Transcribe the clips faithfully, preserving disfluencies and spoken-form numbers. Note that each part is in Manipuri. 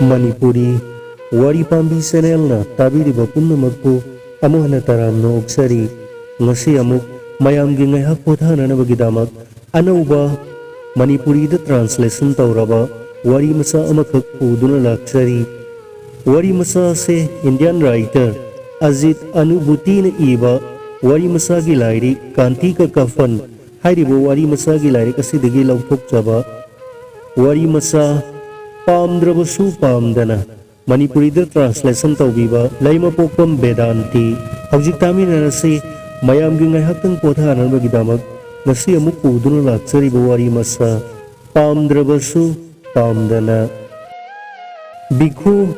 ꯃꯅꯤꯄꯨꯔꯤ ꯋꯥꯔꯤ ꯄꯥꯝꯕꯤ ꯆꯦꯅꯦꯜꯅ ꯇꯥꯕꯤꯔꯤꯕ ꯄꯨꯝꯅꯃꯛꯄꯨ ꯑꯃꯨꯛ ꯍꯟꯅ ꯇꯔꯥꯝꯅ ꯑꯣꯛꯆꯔꯤ꯫ ꯉꯁꯤ ꯑꯃꯨꯛ ꯃꯌꯥꯝꯒꯤ ꯉꯥꯏꯍꯥꯛ ꯄꯣꯊꯥꯅꯅꯕꯒꯤꯗꯃꯛ ꯑꯅꯧꯕ ꯃꯅꯤꯄꯨꯔꯤꯗ ꯇ꯭ꯔꯥꯟꯁꯂꯦꯁꯟ ꯇꯧꯔꯕ ꯋꯥꯔꯤ ꯃꯆꯥ ꯑꯃꯈꯛ ꯄꯨꯗꯨꯅ ꯂꯥꯛꯆꯔꯤ꯫ ꯋꯥꯔꯤ ꯃꯆꯥ ꯑꯁꯦ ꯏꯟꯗꯤꯌꯥꯟ ꯔꯥꯏꯇꯔ ꯑꯖꯤꯠ ꯑꯅꯨꯕꯨꯇꯤꯅ ꯏꯕ ꯋꯥꯔꯤ ꯃꯆꯥꯒꯤ ꯂꯥꯏꯔꯤꯛ ꯀꯥꯟꯇꯤ ꯀꯥ ꯀꯐꯟ ꯍꯥꯏꯔꯤꯕ ꯋꯥꯔꯤ ꯃꯆꯥꯒꯤ ꯂꯥꯏꯔꯤꯛ ꯑꯁꯤꯗꯒꯤ ꯂꯧꯊꯣꯛꯆꯕ ꯋꯥꯔꯤ ꯃꯆꯥ ꯄꯥꯝꯗ꯭ꯔꯕꯁꯨ ꯄꯥꯝꯗꯅ ꯃꯅꯤꯄꯨꯔꯤꯗ ꯇ꯭ꯔꯥꯟꯁꯂꯦꯁꯟ ꯇꯧꯕꯤꯕ ꯂꯩꯃꯄꯣꯛꯄꯝ ꯕꯦꯗꯥꯟꯇꯤ꯫ ꯍꯧꯖꯤꯛ ꯇꯥꯃꯤꯟꯅꯔꯁꯤ꯫ ꯃꯌꯥꯝꯒꯤ ꯉꯥꯏꯍꯥꯛꯇꯪ ꯄꯣꯊꯥꯅꯕꯒꯤꯗꯃꯛ ꯉꯁꯤ ꯑꯃꯨꯛ ꯄꯨꯗꯨꯅ ꯂꯥꯛꯆꯔꯤꯕ ꯋꯥꯔꯤ ꯃꯆꯥ ꯄꯥꯝꯗ꯭ꯔꯕꯁꯨ ꯄꯥꯝꯗꯅ꯫ ꯕꯤꯈꯨ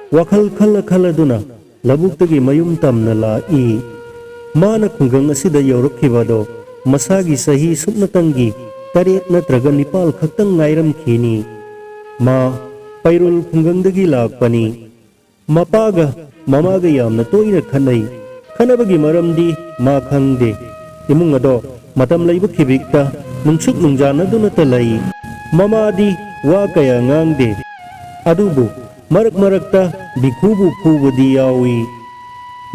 ꯋꯥꯈꯜ ꯈꯜꯂ ꯈꯜꯂꯗꯨꯅ ꯂꯧꯕꯨꯛꯇꯒꯤ ꯃꯌꯨꯝ ꯇꯝꯅ ꯂꯥꯛꯏ꯫ ꯃꯥꯅ ꯈꯨꯡꯒꯪ ꯑꯁꯤꯗ ꯌꯧꯔꯛꯈꯤꯕꯗꯣ ꯃꯁꯥꯒꯤ ꯆꯍꯤ ꯁꯨꯞꯅꯇꯪꯒꯤ ꯇꯔꯦꯠ ꯅꯠꯇ꯭ꯔꯒ ꯅꯤꯄꯥꯜ ꯈꯛꯇꯪ ꯉꯥꯏꯔꯝꯈꯤꯅꯤ꯫ ꯃꯥ ꯄꯩꯔꯨꯜ ꯈꯨꯡꯒꯪꯗꯒꯤ ꯂꯥꯛꯄꯅꯤ꯫ ꯃꯄꯥꯒ ꯃꯃꯥꯒ ꯌꯥꯝꯅ ꯇꯣꯏꯅ ꯈꯠꯅꯩ꯫ ꯈꯠꯅꯕꯒꯤ ꯃꯔꯝꯗꯤ ꯃꯥ ꯈꯪꯗꯦ꯫ ꯏꯃꯨꯡ ꯑꯗꯣ ꯃꯇꯝ ꯂꯩꯕ ꯈꯤꯕꯤꯛꯇ ꯅꯨꯡꯁꯨꯛ ꯅꯨꯡꯖꯥꯅꯗꯨꯅꯇ ꯂꯩ꯫ ꯃꯃꯥꯗꯤ ꯋꯥ ꯀꯌꯥ ꯉꯥꯡꯗꯦ꯫ ꯑꯗꯨꯕꯨ ꯃꯔꯛ ꯃꯔꯛꯇ ꯕꯤꯈꯨꯕꯨ ꯐꯨꯕꯗꯤ ꯌꯥꯎꯏ꯫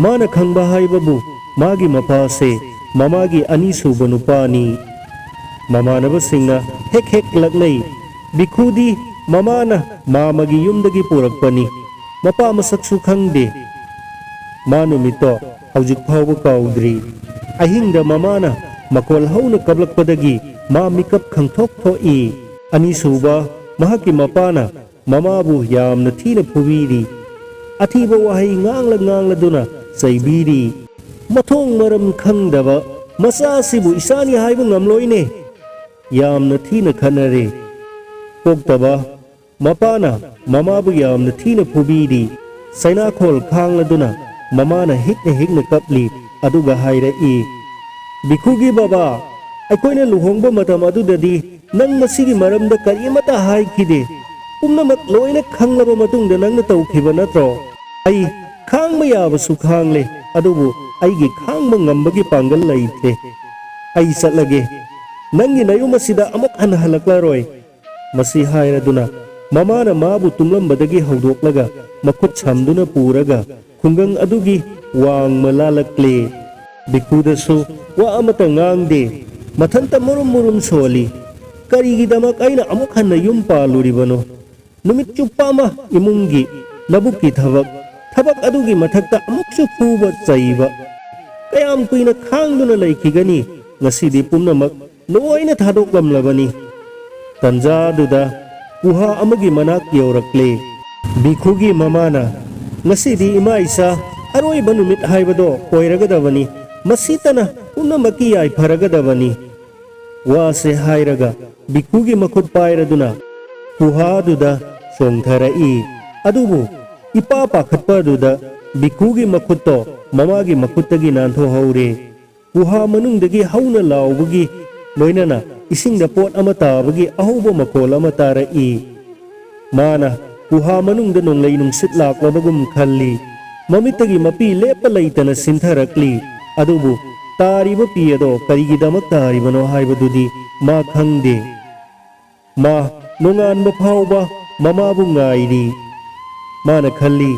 ꯃꯥꯅ ꯈꯪꯕ ꯍꯥꯏꯕꯕꯨ ꯃꯥꯒꯤ ꯃꯄꯥꯁꯦ ꯃꯃꯥꯒꯤ ꯑꯅꯤꯁꯨꯕ ꯅꯨꯄꯥꯅꯤ꯫ ꯃꯃꯥꯟꯅꯕꯁꯤꯡꯅ ꯍꯦꯛ ꯍꯦꯛ ꯂꯛꯅꯩ, "ꯕꯤꯈꯨꯗꯤ ꯃꯃꯥꯅ ꯃꯥꯃꯒꯤ ꯌꯨꯝꯗꯒꯤ ꯄꯨꯔꯛꯄꯅꯤ꯫ ꯃꯄꯥ ꯃꯁꯛꯁꯨ ꯈꯪꯗꯦ꯫" ꯃꯥ ꯅꯨꯃꯤꯠꯇꯣ ꯍꯧꯖꯤꯛ ꯐꯥꯎꯕ ꯀꯥꯎꯗ꯭ꯔꯤ꯫ ꯑꯍꯤꯡꯗ ꯃꯃꯥꯅ ꯃꯈꯣꯜ ꯍꯧꯅ ꯀꯞꯂꯛꯄꯗꯒꯤ ꯃꯥ ꯃꯤꯀꯞ ꯈꯪꯊꯣꯛ ꯊꯣꯛꯏ꯫ ꯑꯅꯤꯁꯨꯕ, ꯃꯍꯥꯛꯀꯤ ꯃꯄꯥꯅ ꯃꯃꯥꯕꯨ ꯌꯥꯝꯅ ꯊꯤꯅ ꯐꯨꯕꯤꯔꯤ꯫ ꯑꯊꯤꯕ ꯋꯥꯍꯩ ꯉꯥꯡꯂ ꯉꯥꯡꯂꯗꯨꯅ ꯆꯩꯕꯤꯔꯤ꯫ ꯃꯊꯣꯡ ꯃꯔꯝ ꯈꯪꯗꯕ ꯃꯆꯥꯁꯤꯕꯨ ꯏꯆꯥꯅꯤ ꯍꯥꯏꯕ ꯉꯝꯂꯣꯏꯅꯦ꯫ ꯌꯥꯝꯅ ꯊꯤꯅ ꯈꯠꯅꯔꯦ꯫ ꯄꯣꯛꯇꯕ ꯃꯄꯥꯅ ꯃꯃꯥꯕꯨ ꯌꯥꯝꯅ ꯊꯤꯅ ꯐꯨꯕꯤꯔꯤ꯫ ꯆꯩꯅꯥꯈꯣꯜ ꯈꯥꯡꯂꯗꯨꯅ ꯃꯃꯥꯅ ꯍꯤꯛꯅ ꯍꯤꯛꯅ ꯀꯞꯂꯤ꯫ ꯑꯗꯨꯒ ꯍꯥꯏꯔꯛꯏ, "ꯕꯤꯈꯨꯒꯤ ꯕꯕꯥ, ꯑꯩꯈꯣꯏꯅ ꯂꯨꯍꯣꯡꯕ ꯃꯇꯝ ꯑꯗꯨꯗꯗꯤ ꯅꯪ ꯃꯁꯤꯒꯤ ꯃꯔꯝꯗ ꯀꯔꯤꯃꯠꯇ ꯍꯥꯏꯈꯤꯗꯦ꯫ ꯄꯨꯝꯅꯃꯛ ꯂꯣꯏꯅ ꯈꯪꯂꯕ ꯃꯇꯨꯡꯗ ꯅꯪꯅ ꯇꯧꯈꯤꯕ ꯅꯠꯇ꯭ꯔꯣ? ꯑꯩ ꯈꯥꯡꯕ ꯌꯥꯕꯁꯨ ꯈꯥꯡꯂꯦ, ꯑꯗꯨꯕꯨ ꯑꯩꯒꯤ ꯈꯥꯡꯕ ꯉꯝꯕꯒꯤ ꯄꯥꯡꯒꯜ ꯂꯩꯇ꯭ꯔꯦ꯫ ꯑꯩ ꯆꯠꯂꯒꯦ꯫ ꯅꯪꯒꯤ ꯅꯌꯨꯝ ꯑꯁꯤꯗ ꯑꯃꯨꯛ ꯍꯟꯅ ꯍꯜꯂꯛꯂꯔꯣꯏ꯫" ꯃꯁꯤ ꯍꯥꯏꯔꯗꯨꯅ ꯃꯃꯥꯅ ꯃꯥꯕꯨ ꯇꯨꯝꯂꯝꯕꯗꯒꯤ ꯍꯧꯗꯣꯛꯂꯒ ꯃꯈꯨꯠ ꯁꯝꯗꯨꯅ ꯄꯨꯔꯒ ꯈꯨꯡꯒꯪ ꯑꯗꯨꯒꯤ ꯋꯥꯡꯃ ꯂꯥꯜꯂꯛꯂꯦ꯫ ꯕꯤꯈꯨꯗꯁꯨ ꯋꯥ ꯑꯃꯠꯇ ꯉꯥꯡꯗꯦ꯫ ꯃꯊꯟꯇ ꯃꯨꯔꯨꯝ ꯃꯨꯔꯨꯝ ꯁꯣꯜꯂꯤ꯫ "ꯀꯔꯤꯒꯤꯗꯃꯛ ꯑꯩꯅ ꯑꯃꯨꯛ ꯍꯟꯅ ꯌꯨꯝ ꯄꯥꯜꯂꯨꯔꯤꯕꯅꯣ? ꯅꯨꯃꯤꯠ ꯆꯨꯞꯄ ꯑꯃ ꯏꯃꯨꯡꯒꯤ, ꯂꯧꯕꯨꯛꯀꯤ ꯊꯕꯛ, ꯊꯕꯛ ꯑꯗꯨꯒꯤ ꯃꯊꯛꯇ ꯑꯃꯨꯛꯁꯨ ꯐꯨꯕ ꯆꯩꯕ꯫ ꯀꯌꯥꯝ ꯀꯨꯏꯅ ꯈꯥꯡꯗꯨꯅ ꯂꯩꯈꯤꯒꯅꯤ? ꯉꯁꯤꯗꯤ ꯄꯨꯝꯅꯃꯛ ꯂꯣꯏꯅ ꯊꯥꯗꯣꯛꯂꯝꯂꯕꯅꯤ꯫" ꯇꯟꯖꯥꯗꯨꯗ ꯀꯨꯍꯥ ꯑꯃꯒꯤ ꯃꯅꯥꯛ ꯌꯧꯔꯛꯂꯦ꯫ ꯕꯤꯈꯨꯒꯤ ꯃꯃꯥꯅ, "ꯉꯁꯤꯗꯤ ꯏꯃꯥ ꯏꯆꯥ ꯑꯔꯣꯏꯕ ꯅꯨꯃꯤꯠ ꯍꯥꯏꯕꯗꯣ ꯑꯣꯏꯔꯒꯗꯕꯅꯤ꯫ ꯃꯁꯤꯇꯅ ꯄꯨꯝꯅꯃꯛꯀꯤ ꯌꯥꯏꯐꯔꯒꯗꯕꯅꯤ꯫" ꯋꯥꯁꯦ ꯍꯥꯏꯔꯒ ꯕꯤꯈꯨꯒꯤ ꯃꯈꯨꯠ ꯄꯥꯏꯔꯗꯨꯅ ꯀꯨꯍꯥꯗꯨꯗ ꯆꯣꯡꯊꯔꯛꯏ꯫ ꯑꯗꯨꯕꯨ ꯏꯄꯥ ꯄꯥꯈꯠꯄ ꯑꯗꯨꯗ ꯕꯤꯈꯨꯒꯤ ꯃꯈꯨꯠꯇꯣ ꯃꯃꯥꯒꯤ ꯃꯈꯨꯠꯇꯒꯤ ꯅꯥꯟꯊꯣꯛꯍꯧꯔꯦ꯫ ꯀꯨꯍꯥ ꯃꯅꯨꯡꯗꯒꯤ ꯍꯧꯅ ꯂꯥꯎꯕꯒꯤ ꯂꯣꯏꯅꯅ ꯏꯁꯤꯡꯗ ꯄꯣꯠ ꯑꯃ ꯇꯥꯕꯒꯤ ꯑꯍꯧꯕ ꯃꯈꯣꯜ ꯑꯃ ꯇꯥꯔꯛꯏ꯫ ꯃꯥꯅ ꯀꯨꯍꯥ ꯃꯅꯨꯡꯗ ꯅꯣꯡꯂꯩ ꯅꯨꯡꯁꯤꯠ ꯂꯥꯛꯂꯕꯒꯨꯝ ꯈꯜꯂꯤ꯫ ꯃꯃꯤꯠꯇꯒꯤ ꯃꯄꯤ ꯂꯦꯞꯄ ꯂꯩꯇꯅ ꯁꯤꯟꯊꯔꯛꯂꯤ꯫ ꯑꯗꯨꯕꯨ ꯇꯥꯔꯤꯕ ꯄꯤ ꯑꯗꯣ ꯀꯔꯤꯒꯤꯗꯃꯛ ꯇꯥꯔꯤꯕꯅꯣ ꯍꯥꯏꯕꯗꯨꯗꯤ ꯃꯥ ꯈꯪꯗꯦ꯫ ꯃꯥ ꯅꯣꯡꯉꯥꯟꯕ ꯐꯥꯎꯕ ꯃꯃꯥꯕꯨ ꯉꯥꯏꯔꯤ꯫ ꯃꯥꯅ ꯈꯜꯂꯤ,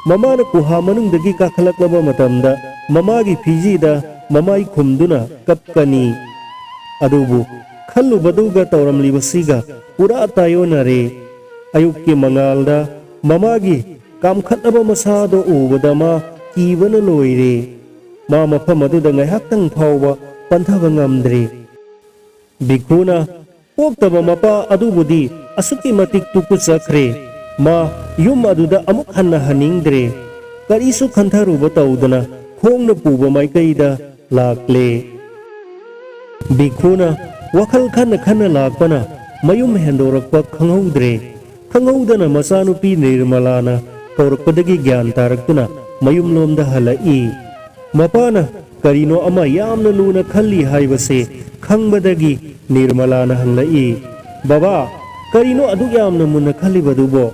ꯃꯃꯥꯅ ꯀꯨꯍꯥ ꯃꯅꯨꯡꯗꯒꯤ ꯀꯥꯈꯠꯂꯛꯂꯕ ꯃꯇꯝꯗ ꯃꯃꯥꯒꯤ ꯐꯤꯖꯤꯗ ꯃꯃꯥꯏ ꯈꯨꯝꯗꯨꯅ ꯀꯞꯀꯅꯤ꯫ ꯑꯗꯨꯕꯨ ꯈꯜꯂꯨꯕꯗꯨꯒ ꯇꯧꯔꯝꯂꯤꯕꯁꯤꯒ ꯄꯨꯔꯥ ꯇꯥꯏꯑꯣꯟꯅꯔꯦ꯫ ꯑꯌꯨꯛꯀꯤ ꯃꯉꯥꯜꯗ ꯃꯃꯥꯒꯤ ꯀꯥꯝꯈꯠꯂꯕ ꯃꯁꯥꯗꯣ ꯎꯕꯗ ꯃꯥ ꯀꯤꯕꯅ ꯂꯣꯏꯔꯦ꯫ ꯃꯥ ꯃꯐꯝ ꯑꯗꯨꯗ ꯉꯥꯏꯍꯥꯛꯇꯪ ꯐꯥꯎꯕ ꯄꯟꯊꯕ ꯉꯝꯗ꯭ꯔꯦ꯫ ꯚꯤꯈꯨꯅ ꯄꯣꯛꯇꯕ ꯃꯄꯥ ꯑꯗꯨꯕꯨꯗꯤ ꯑꯁꯨꯛꯀꯤ ꯃꯇꯤꯛ ꯇꯨꯀꯨꯠꯆꯈ꯭ꯔꯦ꯫ ꯃꯥ ꯌꯨꯝ ꯑꯗꯨꯗ ꯑꯃꯨꯛ ꯍꯟꯅ ꯍꯟꯅꯤꯡꯗ꯭ꯔꯦ꯫ ꯀꯔꯤꯁꯨ ꯈꯟꯊꯔꯨꯕ ꯇꯧꯗꯅ ꯈꯣꯡꯅ ꯄꯨꯕ ꯃꯥꯏꯀꯩꯗ ꯂꯥꯛꯂꯦ꯫ ꯚꯤꯈꯨꯅ ꯋꯥꯈꯜ ꯈꯟꯅ ꯈꯟꯅ ꯂꯥꯛꯄꯅ ꯃꯌꯨꯝ ꯍꯦꯟꯗꯣꯔꯛꯄ ꯈꯪꯍꯧꯗ꯭ꯔꯦ꯫ ꯈꯪꯍꯧꯗꯅ ꯃꯆꯥꯅꯨꯄꯤ ꯅꯤꯔꯃꯂꯥꯅ ꯀꯧꯔꯛꯄꯗꯒꯤ ꯒ꯭ꯌꯥꯟ ꯇꯥꯔꯛꯇꯨꯅ ꯃꯌꯨꯝꯂꯣꯝꯗ ꯍꯜꯂꯛꯏ꯫ ꯃꯄꯥꯅ ꯀꯔꯤꯅꯣ ꯑꯃ ꯌꯥꯝꯅ ꯂꯨꯅ ꯈꯜꯂꯤ ꯍꯥꯏꯕꯁꯦ ꯈꯪꯕꯗꯒꯤ ꯅꯤꯔꯃꯂꯥꯅ ꯍꯪꯂꯛꯏ, "ꯕꯕꯥ, ꯀꯔꯤꯅꯣ ꯑꯗꯨꯛ ꯌꯥꯝꯅ ꯃꯨꯟꯅ ꯈꯜꯂꯤꯕꯗꯨꯕꯣ?"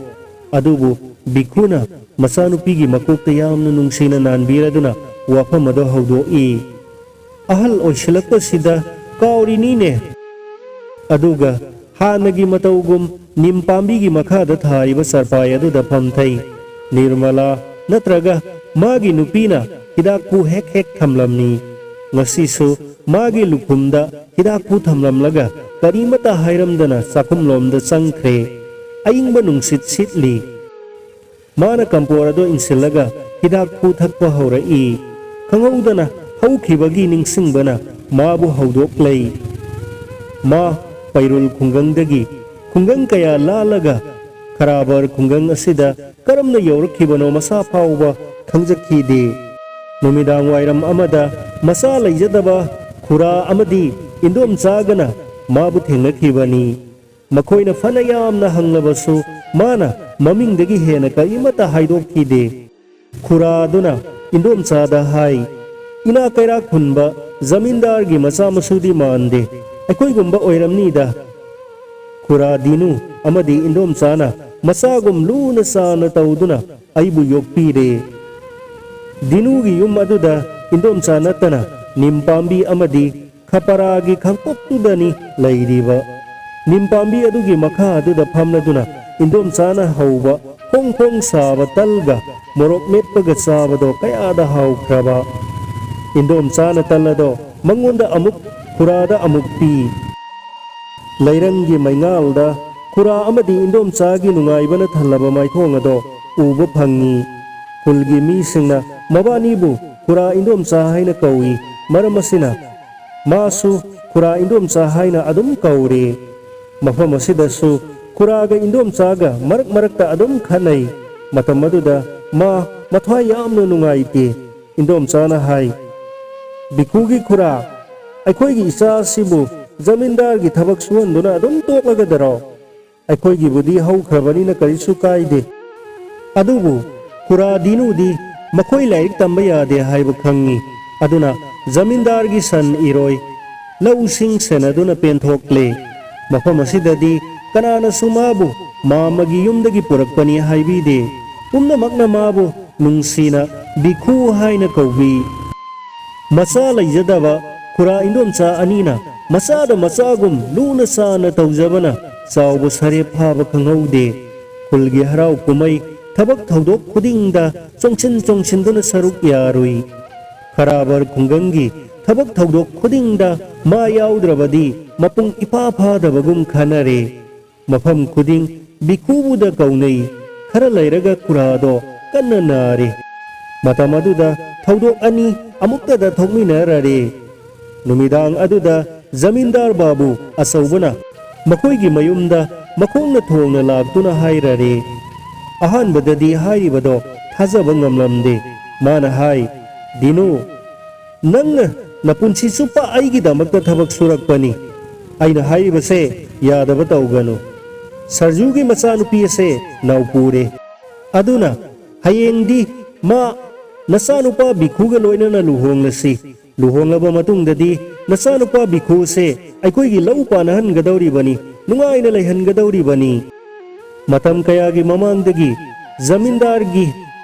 ꯑꯗꯨꯕꯨ ꯚꯤꯈꯨꯅ ꯃꯆꯥꯅꯨꯄꯤꯒꯤ ꯃꯀꯣꯛꯇ ꯌꯥꯝꯅ ꯅꯨꯡꯁꯤꯅ ꯅꯥꯟꯕꯤꯔꯗꯨꯅ ꯋꯥꯐꯝ ꯑꯗꯨ ꯍꯧꯗꯣꯛꯏ꯫ "ꯑꯍꯜ ꯑꯣꯏꯁꯤꯜꯂꯛꯄꯁꯤꯗ ꯀꯥꯎꯔꯤꯅꯤꯅꯦ꯫ ꯑꯗꯨꯒ ꯍꯥꯟꯅꯒꯤ ꯃꯇꯧꯒꯨꯝ ꯅꯤꯝ ꯄꯥꯝꯕꯤꯒꯤ ꯃꯈꯥꯗ ꯊꯥꯔꯤꯕ ꯆꯔꯄꯥꯏ ꯑꯗꯨꯗ ꯐꯝꯊꯩ꯫ ꯅꯤꯔꯃꯂꯥ ꯅꯠꯇ꯭ꯔꯒ ꯃꯥꯒꯤ ꯅꯨꯄꯤꯅ ꯍꯤꯗꯥꯛꯄꯨ ꯍꯦꯛ ꯍꯦꯛ ꯊꯝꯂꯝꯃꯤ꯫ ꯉꯁꯤꯁꯨ ꯃꯥꯒꯤ ꯂꯨꯈꯨꯝꯗ ꯍꯤꯗꯥꯛꯄꯨ ꯊꯝꯂꯝꯂꯒ ꯀꯔꯤꯃꯠꯇ ꯍꯥꯏꯔꯝꯗꯅ ꯆꯥꯛꯈꯨꯝꯂꯣꯝꯗ ꯆꯪꯈ꯭ꯔꯦ꯫ ꯑꯏꯪꯕ ꯅꯨꯡꯁꯤꯠ ꯁꯤꯠꯂꯤ꯫ ꯃꯥꯅ ꯀꯝꯄꯣꯔ ꯑꯗꯨ ꯏꯟꯁꯤꯜꯂꯒ ꯍꯤꯗꯥꯛꯄꯨ ꯊꯛꯄ ꯍꯧꯔꯛꯏ꯫ ꯈꯪꯍꯧꯗꯅ ꯍꯧꯈꯤꯕꯒꯤ ꯅꯤꯡꯁꯤꯡꯕꯅ ꯃꯥꯕꯨ ꯍꯧꯗꯣꯛꯂꯩ꯫ ꯃꯥ ꯄꯩꯔꯨꯜ ꯈꯨꯡꯒꯪꯗꯒꯤ ꯈꯨꯡꯒꯪ ꯀꯌꯥ ꯂꯥꯜꯂꯒ ꯈꯔꯥꯕꯔ ꯈꯨꯡꯒꯪ ꯑꯁꯤꯗ ꯀꯔꯝꯅ ꯌꯧꯔꯛꯈꯤꯕꯅꯣ ꯃꯁꯥ ꯐꯥꯎꯕ ꯈꯪꯖꯈꯤꯗꯦ꯫ ꯅꯨꯃꯤꯗꯥꯡ ꯋꯥꯏꯔꯝ ꯑꯃꯗ ꯃꯆꯥ ꯂꯩꯖꯗꯕ ꯈꯨꯔꯥ ꯑꯃꯗꯤ ꯏꯟꯗꯣꯝꯆꯥꯒꯅ ꯃꯥꯕꯨ ꯊꯦꯡꯅꯈꯤꯕꯅꯤ꯫ ꯃꯈꯣꯏꯅ ꯐꯅ ꯌꯥꯝꯅ ꯍꯪꯂꯕꯁꯨ ꯃꯥꯅ ꯃꯃꯤꯡꯗꯒꯤ ꯍꯦꯟꯅ ꯀꯔꯤꯃꯠꯇ ꯍꯥꯏꯗꯣꯛꯈꯤꯗꯦ꯫ ꯈꯨꯔꯥꯗꯨꯅ ꯏꯟꯗꯣꯝꯆꯥꯗ ꯍꯥꯏ, "ꯏꯅꯥ ꯀꯩꯔꯥꯛ ꯈꯨꯟꯕ ꯖꯃꯤꯟꯗꯥꯔꯒꯤ ꯃꯆꯥ ꯃꯁꯨꯗꯤ ꯃꯥꯟꯗꯦ, ꯑꯩꯈꯣꯏꯒꯨꯝꯕ ꯑꯣꯏꯔꯝꯅꯤꯗ꯫ ꯈꯨꯔꯥ ꯗꯤꯅꯨ ꯑꯃꯗꯤ ꯏꯟꯗꯣꯝꯆꯥꯅ ꯃꯆꯥꯒꯨꯝ ꯂꯨꯅ ꯆꯥꯟꯅ ꯇꯧꯗꯨꯅ ꯑꯩꯕꯨ ꯌꯣꯛꯄꯤꯔꯦ꯫" ꯗꯤꯅꯨꯒꯤ ꯌꯨꯝ ꯑꯗꯨꯗ ꯏꯟꯗꯣꯝꯆꯥ ꯅꯠꯇꯅ ꯅꯤꯝ ꯄꯥꯝꯕꯤ ꯑꯃꯗꯤ ꯈꯄꯔꯥꯒꯤ ꯈꯥꯡꯄꯣꯛꯇꯨꯗꯅꯤ ꯂꯩꯔꯤꯕ꯫ ꯅꯤꯝ ꯄꯥꯝꯕꯤ ꯑꯗꯨꯒꯤ ꯃꯈꯥ ꯑꯗꯨꯗ ꯐꯝꯂꯗꯨꯅ ꯏꯟꯗꯣꯝꯆꯥꯅ ꯍꯧꯕ ꯐꯣꯡ ꯐꯣꯡ ꯁꯥꯕ ꯇꯜꯒ ꯃꯣꯔꯣꯛ ꯃꯦꯠꯄꯒ ꯆꯥꯕꯗꯣ ꯀꯌꯥꯗ ꯍꯥꯎꯈ꯭ꯔꯕ! ꯏꯟꯗꯣꯝꯆꯥꯅ ꯇꯜ ꯑꯗꯣ ꯃꯉꯣꯟꯗ ꯑꯃꯨꯛ, ꯈꯨꯔꯥꯗ ꯑꯃꯨꯛ ꯄꯤ꯫ ꯂꯩꯔꯪꯒꯤ ꯃꯩꯉꯥꯜꯗ ꯈꯨꯔꯥ ꯑꯃꯗꯤ ꯏꯟꯗꯣꯝꯆꯥꯒꯤ ꯅꯨꯡꯉꯥꯏꯕꯅ ꯊꯜꯂꯕ ꯃꯥꯏꯊꯣꯡ ꯑꯗꯣ ꯎꯕ ꯐꯪꯉꯤ꯫ ꯈꯨꯜꯒꯤ ꯃꯤꯁꯤꯡꯅ ꯃꯕꯥꯅꯤꯕꯨ ꯈꯨꯔꯥ ꯏꯟꯗꯣꯝꯆꯥ ꯍꯥꯏꯅ ꯀꯧꯏ꯫ ꯃꯔꯝ ꯑꯁꯤꯅ, ꯃꯥꯁꯨ ꯈꯨꯔꯥ ꯏꯟꯗꯣꯝꯆꯥ ꯍꯥꯏꯅ ꯑꯗꯨꯝ ꯀꯧꯔꯤ꯫ ꯃꯐꯝ ꯑꯁꯤꯗꯁꯨ ꯈꯨꯔꯥꯒ ꯏꯟꯗꯣꯝꯆꯥꯒ ꯃꯔꯛ ꯃꯔꯛꯇ ꯑꯗꯨꯝ ꯈꯠꯅꯩ꯫ ꯃꯇꯝ ꯑꯗꯨꯗ ꯃꯥ ꯃꯊ꯭ꯋꯥꯏ ꯌꯥꯝꯅ ꯅꯨꯡꯉꯥꯏꯇꯦ꯫ ꯏꯟꯗꯣꯝꯆꯥꯅ ꯍꯥꯏ, "ꯕꯤꯀꯨꯒꯤ ꯈꯨꯔꯥ, ꯑꯩꯈꯣꯏꯒꯤ ꯏꯆꯥ ꯑꯁꯤꯕꯨ ꯖꯃꯤꯟꯗꯥꯔꯒꯤ ꯊꯕꯛ ꯁꯨꯍꯟꯗꯨꯅ ꯑꯗꯨꯝ ꯇꯣꯛꯂꯒꯗꯔꯣ? ꯑꯩꯈꯣꯏꯒꯤꯕꯨꯗꯤ ꯍꯧꯈ꯭ꯔꯕꯅꯤꯅ ꯀꯔꯤꯁꯨ ꯀꯥꯏꯗꯦ꯫ ꯑꯗꯨꯕꯨ ꯈꯨꯔꯥ ꯗꯤꯅꯨꯗꯤ ꯃꯈꯣꯏ ꯂꯥꯏꯔꯤꯛ ꯇꯝꯕ ꯌꯥꯗꯦ ꯍꯥꯏꯕ ꯈꯪꯉꯤ꯫ ꯑꯗꯨꯅ ꯖꯃꯤꯟꯗꯥꯔꯒꯤ ꯁꯟ ꯏꯔꯣꯏ, ꯂꯧꯁꯤꯡ ꯁꯦꯟꯅꯗꯨꯅ ꯄꯦꯟꯊꯣꯛꯂꯦ꯫ ꯃꯐꯝ ꯑꯁꯤꯗꯗꯤ ꯀꯅꯥꯅꯁꯨ ꯃꯥꯕꯨ ꯃꯥꯝꯃꯒꯤ ꯌꯨꯝꯗꯒꯤ ꯄꯨꯔꯛꯄꯅꯤ ꯍꯥꯏꯕꯤꯗꯦ꯫ ꯄꯨꯝꯅꯃꯛꯅ ꯃꯥꯕꯨ ꯅꯨꯡꯁꯤꯅ ꯕꯤꯈꯨ ꯍꯥꯏꯅ ꯀꯧꯕꯤ꯫" ꯃꯆꯥ ꯂꯩꯖꯗꯕ ꯈꯨꯔꯥ ꯏꯟꯗꯣꯝꯆꯥ ꯑꯅꯤꯅ ꯃꯆꯥꯗ ꯃꯆꯥꯒꯨꯝ ꯂꯨꯅ ꯆꯥꯟꯅ ꯇꯧꯖꯕꯅ ꯆꯥꯎꯕ ꯁꯔꯦꯞ ꯐꯥꯕ ꯈꯪꯍꯧꯗꯦ꯫ ꯈꯨꯜꯒꯤ ꯍꯔꯥꯎ ꯀꯨꯝꯍꯩ, ꯊꯕꯛ ꯊꯧꯗꯣꯛ ꯈꯨꯗꯤꯡꯗ ꯆꯣꯡꯁꯤꯟ ꯆꯣꯡꯁꯤꯟꯗꯨꯅ ꯁꯔꯨꯛ ꯌꯥꯔꯨꯏ꯫ ꯈꯔꯥꯕꯔ ꯈꯨꯡꯒꯪꯒꯤ ꯊꯕꯛ ꯊꯧꯗꯣꯛ ꯈꯨꯗꯤꯡꯗ ꯃꯥ ꯌꯥꯎꯗ꯭ꯔꯕꯗꯤ ꯃꯄꯨꯡ ꯏꯐꯥ ꯐꯥꯗꯕꯒꯨꯝ ꯈꯟꯅꯔꯦ꯫ ꯃꯐꯝ ꯈꯨꯗꯤꯡ ꯕꯤꯈꯨꯕꯨꯗ ꯀꯧꯅꯩ꯫ ꯈꯔ ꯂꯩꯔꯒ ꯈꯨꯔꯥꯗꯣ ꯀꯟꯅ ꯅꯥꯔꯦ꯫ ꯃꯇꯝ ꯑꯗꯨꯗ ꯊꯧꯗꯣꯛ ꯑꯅꯤ ꯑꯃꯨꯛꯇꯗ ꯊꯣꯛꯃꯤꯟꯅꯔꯔꯦ꯫ ꯅꯨꯃꯤꯗꯥꯡ ꯑꯗꯨꯗ ꯖꯃꯤꯟꯗꯥꯔ ꯕꯥꯕꯨ ꯑꯆꯧꯕꯅ ꯃꯈꯣꯏꯒꯤ ꯃꯌꯨꯝꯗ ꯃꯈꯣꯡꯅ ꯊꯣꯡꯅ ꯂꯥꯛꯇꯨꯅ ꯍꯥꯏꯔꯔꯦ꯫ ꯑꯍꯥꯟꯕꯗꯗꯤ ꯍꯥꯏꯔꯤꯕꯗꯣ ꯊꯥꯖꯕ ꯉꯝꯂꯝꯗꯦ꯫ ꯃꯥꯅ ꯍꯥꯏ, "ꯗꯤꯅꯨ, ꯅꯪꯅ ꯅꯄꯨꯟꯁꯤ ꯆꯨꯞꯄ ꯑꯩꯒꯤꯗꯃꯛꯇ ꯊꯕꯛ ꯁꯨꯔꯛꯄꯅꯤ꯫ ꯑꯩꯅ ꯍꯥꯏꯔꯤꯕꯁꯦ ꯌꯥꯗꯕ ꯇꯧꯒꯅꯨ꯫ ꯁꯔꯖꯨꯒꯤ ꯃꯆꯥꯅꯨꯄꯤ ꯑꯁꯦ ꯅꯥꯎꯄꯨꯔꯦ꯫ ꯑꯗꯨꯅ ꯍꯌꯦꯡꯗꯤ ꯃꯥ ꯅꯆꯥꯅꯨꯄꯥ ꯕꯤꯈꯨꯒ ꯂꯣꯏꯅꯅ ꯂꯨꯍꯣꯡꯂꯁꯤ꯫ ꯂꯨꯍꯣꯡꯂꯕ ꯃꯇꯨꯡꯗꯗꯤ ꯅꯆꯥꯅꯨꯄꯥ ꯕꯤꯈꯨꯁꯦ ꯑꯩꯈꯣꯏꯒꯤ ꯂꯧ ꯄꯥꯟꯅꯍꯟꯒꯗꯧꯔꯤꯕꯅꯤ, ꯅꯨꯡꯉꯥꯏꯅ ꯂꯩꯍꯟꯒꯗꯧꯔꯤꯕꯅꯤ꯫" ꯃꯇꯝ ꯀꯌꯥꯒꯤ ꯃꯃꯥꯡꯗꯒꯤ ꯖꯃꯤꯟꯗꯥꯔꯒꯤ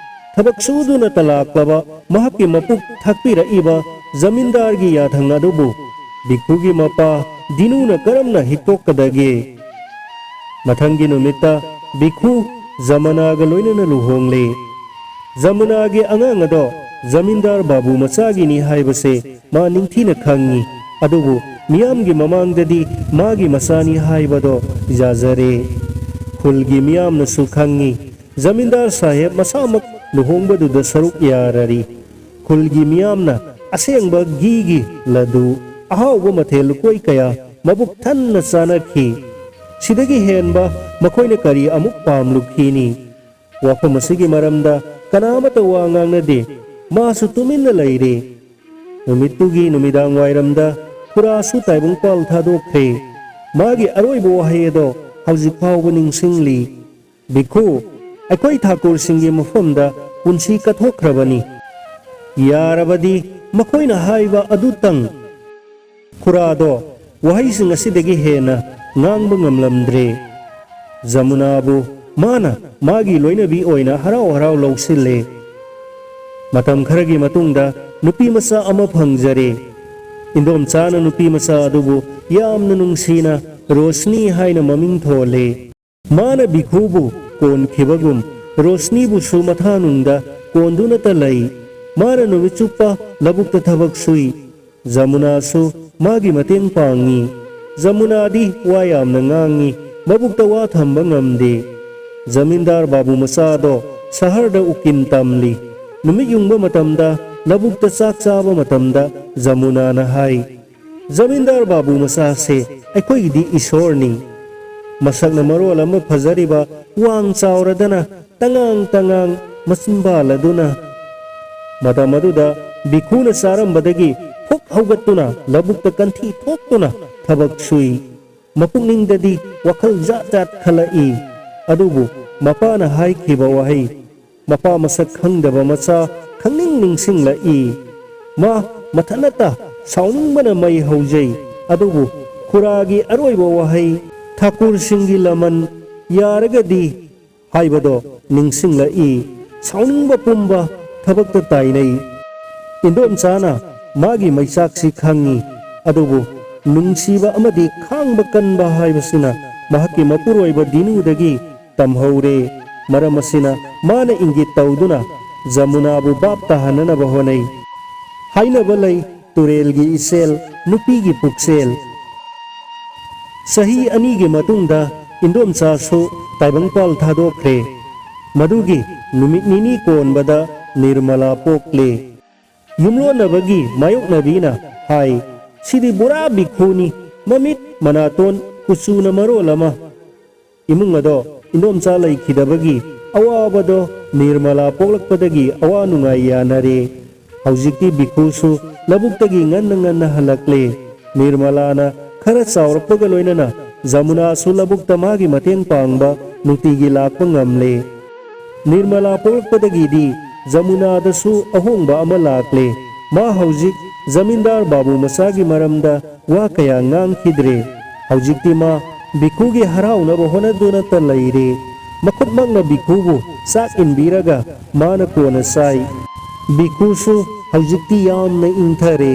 ꯊꯕꯛ ꯁꯨꯗꯨꯅ ꯇꯂꯥꯛꯂꯕ ꯃꯍꯥꯛꯀꯤ ꯃꯄꯨꯛ ꯊꯥꯛꯄꯤꯔꯛꯏꯕ ꯖꯃꯤꯟꯗꯥꯔꯒꯤ ꯌꯥꯊꯪ ꯑꯗꯨꯕꯨ ꯕꯤꯈꯨꯒꯤ ꯃꯄꯥ ꯗꯤꯅꯨꯅ ꯀꯔꯝꯅ ꯍꯤꯛꯇꯣꯛꯀꯗꯒꯦ? ꯃꯊꯪꯒꯤ ꯅꯨꯃꯤꯠꯇ ꯕꯤꯈꯨ ꯖꯃꯅꯥꯒ ꯂꯣꯏꯅꯅ ꯂꯨꯍꯣꯡꯂꯦ꯫ ꯖꯃꯨꯅꯥꯒꯤ ꯑꯉꯥꯡ ꯑꯗꯣ ꯖꯃꯤꯟꯗꯥꯔ ꯕꯥꯕꯨ ꯃꯆꯥꯒꯤꯅꯤ ꯍꯥꯏꯕꯁꯦ ꯃꯥ ꯅꯤꯡꯊꯤꯅ ꯈꯪꯉꯤ꯫ ꯑꯗꯨꯕꯨ ꯃꯤꯌꯥꯝꯒꯤ ꯃꯃꯥꯡꯗꯗꯤ ꯃꯥꯒꯤ ꯃꯆꯥꯅꯤ ꯍꯥꯏꯕꯗꯣ ꯌꯥꯖꯔꯦ꯫ ꯈꯨꯜꯒꯤ ꯃꯤꯌꯥꯝꯅꯁꯨ ꯈꯪꯉꯤ꯫ ꯖꯃꯤꯟꯗꯥꯔ ꯁꯥꯍꯦꯕ ꯃꯁꯥꯃꯛ ꯂꯨꯍꯣꯡꯕꯗꯨꯗ ꯁꯔꯨꯛ ꯌꯥꯔꯔꯤ꯫ ꯈꯨꯜꯒꯤ ꯃꯤꯌꯥꯝꯅ ꯑꯁꯦꯡꯕ ꯘꯤꯒꯤ ꯂꯗꯨ, ꯑꯍꯥꯎꯕ ꯃꯊꯦꯜ ꯂꯨꯀꯣꯏ ꯀꯌꯥ ꯃꯕꯨꯛ ꯊꯟꯅ ꯆꯥꯅꯈꯤ꯫ ꯁꯤꯗꯒꯤ ꯍꯦꯟꯕ ꯃꯈꯣꯏꯅ ꯀꯔꯤ ꯑꯃꯨꯛ ꯄꯥꯝꯂꯨꯈꯤꯅꯤ? ꯋꯥꯐꯝ ꯑꯁꯤꯒꯤ ꯃꯔꯝꯗ ꯀꯅꯥ ꯑꯃꯠꯇ ꯋꯥ ꯉꯥꯡꯅꯗꯦ꯫ ꯃꯥꯁꯨ ꯇꯨꯃꯤꯟꯅ ꯂꯩꯔꯦ꯫ ꯅꯨꯃꯤꯠꯇꯨꯒꯤ ꯅꯨꯃꯤꯗꯥꯡ ꯋꯥꯏꯔꯝꯗ ꯈꯨꯔꯥꯁꯨ ꯇꯥꯏꯕꯪꯄꯥꯜ ꯊꯥꯗꯣꯛꯈ꯭ꯔꯦ꯫ ꯃꯥꯒꯤ ꯑꯔꯣꯏꯕ ꯋꯥꯍꯩ ꯑꯗꯣ ꯍꯧꯖꯤꯛ ꯐꯥꯎꯕ ꯅꯤꯡꯁꯤꯡꯂꯤ꯫ "ꯚꯤꯈꯨ, ꯑꯩꯈꯣꯏ ꯊꯥꯀꯨꯔꯁꯤꯡꯒꯤ ꯃꯐꯝꯗ ꯄꯨꯟꯁꯤ ꯀꯠꯊꯣꯛꯈ꯭ꯔꯕꯅꯤ꯫ ꯌꯥꯔꯕꯗꯤ ꯃꯈꯣꯏꯅ ꯍꯥꯏꯕ ꯑꯗꯨꯇꯪ꯫" ꯈꯨꯔꯥꯗꯣ ꯋꯥꯍꯩꯁꯤꯡ ꯑꯁꯤꯗꯒꯤ ꯍꯦꯟꯅ ꯉꯥꯡꯕ ꯉꯝꯂꯝꯗ꯭ꯔꯦ꯫ ꯖꯃꯨꯅꯥꯕꯨ ꯃꯥꯅ ꯃꯥꯒꯤ ꯂꯣꯏꯅꯕꯤ ꯑꯣꯏꯅ ꯍꯔꯥꯎ ꯍꯔꯥꯎ ꯂꯧꯁꯤꯜꯂꯦ꯫ ꯃꯇꯝ ꯈꯔꯒꯤ ꯃꯇꯨꯡꯗ ꯅꯨꯄꯤ ꯃꯆꯥ ꯑꯃ ꯐꯪꯖꯔꯦ꯫ ꯏꯟꯗꯣꯝꯆꯥꯅ ꯅꯨꯄꯤ ꯃꯆꯥ ꯑꯗꯨꯕꯨ ꯌꯥꯝꯅ ꯅꯨꯡꯁꯤꯅ ꯔꯣꯁꯅꯤ ꯍꯥꯏꯅ ꯃꯃꯤꯡ ꯊꯣꯜꯂꯦ꯫ ꯃꯥꯅ ꯚꯤꯈꯨꯕꯨ ꯀꯣꯟꯈꯤꯕꯒꯨꯝ ꯔꯣꯁꯅꯤꯕꯨꯁꯨ ꯃꯊꯥꯅꯨꯡꯗ ꯀꯣꯟꯗꯨꯅꯇ ꯂꯩ꯫ ꯃꯥꯅ ꯅꯨꯃꯤꯠ ꯆꯨꯞꯄ ꯂꯧꯕꯨꯛꯇ ꯊꯕꯛ ꯁꯨꯏ꯫ ꯖꯃꯨꯅꯥꯁꯨ ꯃꯥꯒꯤ ꯃꯇꯦꯡ ꯄꯥꯡꯉꯤ꯫ ꯖꯃꯨꯅꯥꯗꯤ ꯋꯥ ꯌꯥꯝꯅ ꯉꯥꯡꯉꯤ, ꯃꯕꯨꯛꯇ ꯋꯥ ꯊꯝꯕ ꯉꯝꯗꯦ꯫ ꯖꯃꯤꯟꯗꯥꯔ ꯕꯥꯕꯨ ꯃꯆꯥꯗꯣ ꯁꯍꯔꯗ ꯎꯀꯤꯟ ꯇꯝꯂꯤ꯫ ꯅꯨꯃꯤꯠ ꯌꯨꯡꯕ ꯃꯇꯝꯗ, ꯂꯧꯕꯨꯛꯇ ꯆꯥꯛ ꯆꯥꯕ ꯃꯇꯝꯗ ꯖꯃꯨꯅꯥꯅ ꯍꯥꯏ, "ꯖꯃꯤꯟꯗꯥꯔ ꯕꯥꯕꯨ ꯃꯆꯥꯁꯦ ꯑꯩꯈꯣꯏꯒꯤꯗꯤ ꯏꯁꯣꯔꯅꯤ꯫ ꯃꯁꯛꯅ ꯃꯔꯣꯜ ꯑꯃ ꯐꯖꯔꯤꯕ, ꯋꯥꯡ ꯆꯥꯎꯔꯗꯅ ꯇꯉꯥꯡ ꯇꯉꯥꯡ ꯃꯆꯤꯟꯕꯥꯜ ꯑꯗꯨꯅ"꯫ ꯃꯇꯝ ꯑꯗꯨꯗ ꯚꯤꯈꯨꯅ ꯆꯥꯔꯝꯕꯗꯒꯤ ꯐꯨꯛ ꯍꯧꯒꯠꯇꯨꯅ ꯂꯧꯕꯨꯛꯇ ꯀꯟꯊꯤ ꯊꯣꯛꯇꯨꯅ ꯊꯕꯛ ꯁꯨꯏ꯫ ꯃꯄꯨꯛꯅꯤꯡꯗꯗꯤ ꯋꯥꯈꯜ ꯖꯥꯠ ꯖꯥꯠ ꯈꯜꯂꯛꯏ꯫ ꯑꯗꯨꯕꯨ ꯃꯄꯥꯅ ꯍꯥꯏꯈꯤꯕ ꯋꯥꯍꯩ, ꯃꯄꯥ ꯃꯁꯛ ꯈꯪꯗꯕ ꯃꯆꯥ ꯈꯪꯅꯤꯡ ꯅꯤꯡꯁꯤꯡꯂꯛꯏ꯫ ꯃꯥ ꯃꯊꯟꯅꯇ ꯁꯥꯎꯅꯤꯡꯕꯅ ꯃꯩ ꯍꯧꯖꯩ꯫ ꯑꯗꯨꯕꯨ ꯈꯨꯔꯥꯒꯤ ꯑꯔꯣꯏꯕ ꯋꯥꯍꯩ, "ꯊꯥꯀꯨꯔꯁꯤꯡꯒꯤ ꯂꯃꯟ ꯌꯥꯔꯒꯗꯤ" ꯍꯥꯏꯕꯗꯣ ꯅꯤꯡꯁꯤꯡꯂꯛꯏ꯫ ꯁꯥꯎꯅꯤꯡꯕ ꯄꯨꯝꯕ ꯊꯕꯛꯇ ꯇꯥꯏꯅꯩ꯫ ꯏꯟꯗꯣꯝꯆꯥꯅ ꯃꯥꯒꯤ ꯃꯩꯆꯥꯛꯁꯤ ꯈꯪꯏ, ꯑꯗꯨꯕꯨ ꯅꯨꯡꯁꯤꯕ ꯑꯃꯗꯤ ꯈꯥꯡꯕ ꯀꯟꯕ ꯍꯥꯏꯕꯁꯤꯅ ꯃꯍꯥꯛꯀꯤ ꯃꯄꯨꯔꯣꯏꯕ ꯗꯤꯅꯨꯗꯒꯤ ꯇꯝꯍꯧꯔꯦ꯫ ꯃꯔꯝ ꯑꯁꯤꯅ ꯃꯥꯅ ꯏꯪꯒꯤꯠ ꯇꯧꯗꯨꯅ ꯖꯃꯨꯅꯥꯕꯨ ꯚꯥꯞ ꯇꯥꯍꯟꯅꯅꯕ ꯍꯣꯠꯅꯩ꯫ ꯍꯥꯏꯅꯕ ꯂꯩ, "ꯇꯨꯔꯦꯜꯒꯤ ꯏꯆꯦꯜ, ꯅꯨꯄꯤꯒꯤ ꯄꯨꯛꯆꯦꯜ"꯫ ꯆꯍꯤ ꯑꯅꯤꯒꯤ ꯃꯇꯨꯡꯗ ꯏꯟꯗꯣꯝꯆꯥꯁꯨ ꯇꯥꯏꯕꯪꯄꯥꯜ ꯊꯥꯗꯣꯛꯈ꯭ꯔꯦ꯫ ꯃꯗꯨꯒꯤ ꯅꯨꯃꯤꯠ ꯅꯤꯅꯤ ꯀꯣꯟꯕꯗ ꯅꯤꯔꯃꯂꯥ ꯄꯣꯛꯂꯦ꯫ ꯌꯨꯝꯂꯣꯟꯅꯕꯒꯤ ꯃꯥꯌꯣꯛꯅꯕꯤꯅ ꯍꯥꯏ, "ꯁꯤꯗꯤ ꯕꯣꯔꯥ ꯕꯤꯈꯨꯅꯤ, ꯃꯃꯤꯠ ꯃꯅꯥꯇꯣꯟ ꯀꯨꯆꯨꯅ ꯃꯔꯣꯜ ꯑꯃ"꯫ ꯏꯃꯨꯡ ꯑꯗꯣ ꯏꯟꯗꯣꯝꯆꯥ ꯂꯩꯈꯤꯗꯕꯒꯤ ꯑꯋꯥꯕꯗꯣ ꯅꯤꯔꯃꯂꯥ ꯄꯣꯛꯂꯛꯄꯗꯒꯤ ꯑꯋꯥ ꯅꯨꯡꯉꯥꯏ ꯌꯥꯅꯔꯦ꯫ ꯍꯧꯖꯤꯛꯇꯤ ꯕꯤꯈꯨꯁꯨ ꯂꯧꯕꯨꯛꯇꯒꯤ ꯉꯟꯅ ꯉꯟꯅ ꯍꯜꯂꯛꯂꯦ꯫ ꯅꯤꯔꯃꯂꯥꯅ ꯈꯔ ꯆꯥꯎꯔꯛꯄꯒ ꯂꯣꯏꯅꯅ ꯖꯃꯨꯅꯥꯁꯨ ꯂꯧꯕꯨꯛꯇ ꯃꯥꯒꯤ ꯃꯇꯦꯡ ꯄꯥꯡꯕ ꯅꯨꯡꯇꯤꯒꯤ ꯂꯥꯛꯄ ꯉꯝꯂꯦ꯫ ꯅꯤꯔꯃꯂꯥ ꯄꯣꯛꯂꯛꯄꯗꯒꯤꯗꯤ ꯖꯃꯨꯅꯥꯗꯁꯨ ꯑꯍꯣꯡꯕ ꯑꯃ ꯂꯥꯛꯂꯦ꯫ ꯃꯥ ꯍꯧꯖꯤꯛ ꯖꯃꯤꯟꯗꯥꯔ ꯕꯥꯕꯨ ꯃꯆꯥꯒꯤ ꯃꯔꯝꯗ ꯋꯥ ꯀꯌꯥ ꯉꯥꯡꯈꯤꯗ꯭ꯔꯦ꯫ ꯍꯧꯖꯤꯛꯇꯤ ꯃꯥ ꯕꯤꯈꯨꯒꯤ ꯍꯔꯥꯎꯅꯕ ꯍꯣꯠꯅꯗꯨꯅꯇ ꯂꯩꯔꯦ꯫ ꯃꯈꯨꯠꯃꯛꯅ ꯕꯤꯈꯨꯕꯨ ꯆꯥꯛ ꯏꯟꯕꯤꯔꯒ ꯃꯥꯅ ꯀꯣꯟꯅ ꯆꯥꯏ꯫ ꯕꯤꯈꯨꯁꯨ ꯍꯧꯖꯤꯛꯇꯤ ꯌꯥꯝꯅ ꯏꯪꯊꯔꯦ꯫